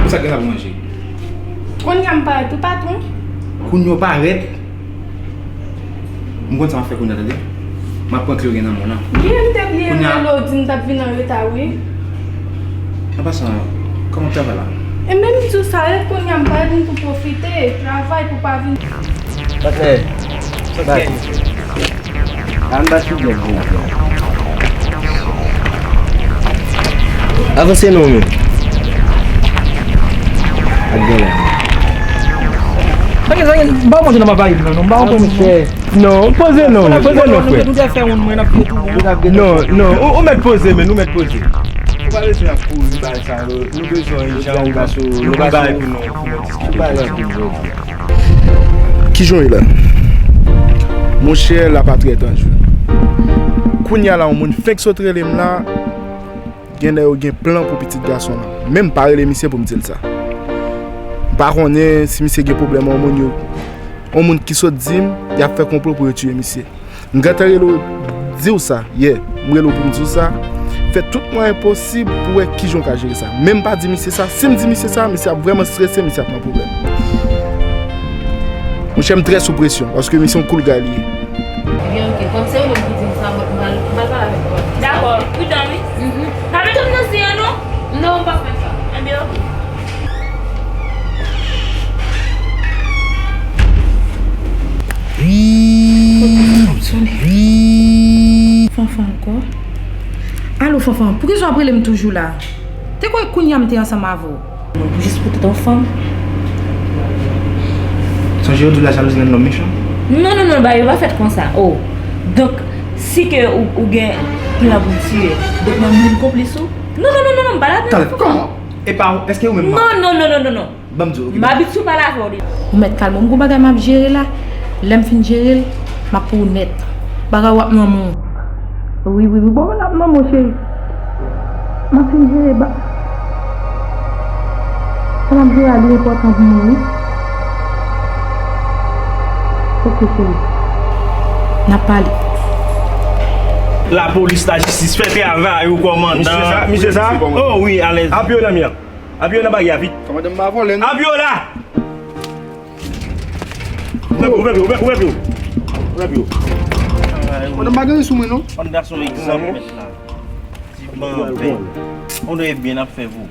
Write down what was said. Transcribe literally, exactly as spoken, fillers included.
Sa gen la pou manje? Kounye a m parèt wi, patwon. Kounye a w parèt? M konn sa m ap fè kounye a, tande. M ap pran kle w gen nan men w lan. Byen, m te bliye rele w, di m t ap vin anreta, wi. An pasan, kòman travay la? E menm di w sa, e kounye a m parèt, m pou pwofite travay pou pa vin. Patnè, bay. Ann ba ti djèl vre. Avanse non, men. Ak gen la. Sa gen, sa gen, m pa konn nan m ap bay non, non, m pa konn. Non, poze non, poze non, frè. Non, non, ou, ou mèt poze, men nou mèt poze. Ou pa bezwen ap kouri bay sa yo. Nou bezwen yon jan ou ba sou, nou bay pou nou, pou nou diskite. Kijan w ye la? Monchè, la pa trè danjere. Kounye a la, yon moun fenk sot rele m la, genlè yo gen plan pou pitit gason lan. Men m pa rele misye pou m di l sa. M pa konnen si misye gen pwoblèm ak yon moun yo. Yon moun ki sot di m, y ap fè konplo pou yo tiye misye. M gentan rele w di w sa, yè. M rele w pou m di w sa. Fè tout mwayen posib pou wè kijan w ka jere sa. Men m pa di misye sa. Si m di misye sa, misye ap vrèman strese, misye ap nan pwoblèm. Monchè, m trè sou presyon, paske misye yon koulgay li ye. Ebyen, oke. Kòm se ou menm ki di m sa, mwen, m pral, m pral pale avèk ou. Dakò, pridan, wi. Mhm. Pa mete m nan zen an, non. Non, m p ap fè sa. Ebyen, oke. Fanfan ankò. Alo, Fanfan, poukisa w ap rele m toujou la? Te kwè kounye a m te ansanm avè w? Mwen, pou jis poutèt yon fanm. Sonje yo di w lajalouzi rann lòm mechan? Non, non, non, bagay yo pa fèt konsa. Oh. Donk, si ke ou, ou gen plan pou m tiye, donk mwen moun konplis ou? Non, non, non, non, non, m pa ladan. Talè, kòman? E pa, èske ou menm? Non, non, non, non, non, non. Ban m di w, oke. M abitye pale avè w deja. Ou mèt kalme w. M gon bagay m ap jere la. Lè m fin jere l, m ap pou ou nèt. Bagay w ap nan men w. Wi, wi, wi, bon, l ap nan men w, cheri. M ap fin jere ba. Sa m ap jere a li enpòtan pou mwen, wi. Oke, cheri. N ap pale. Lapolis, lajistis, fè travay ou, kòmandan. Misye sa, misye sa? Oh wi, alèz. Apiye nan mi an. Apiye nan baryè a vit. Kòmandan, m pa vòlè, non. Apiye la! Ouvè pye w, ouvè pye w, ouvè pye w. Ouvè pye w. Kòmandan, m pa gen ri sou mwen, non. Kòmandan, se yon egzanp mèt la. Ti banben. On dwe byen ap fè pou.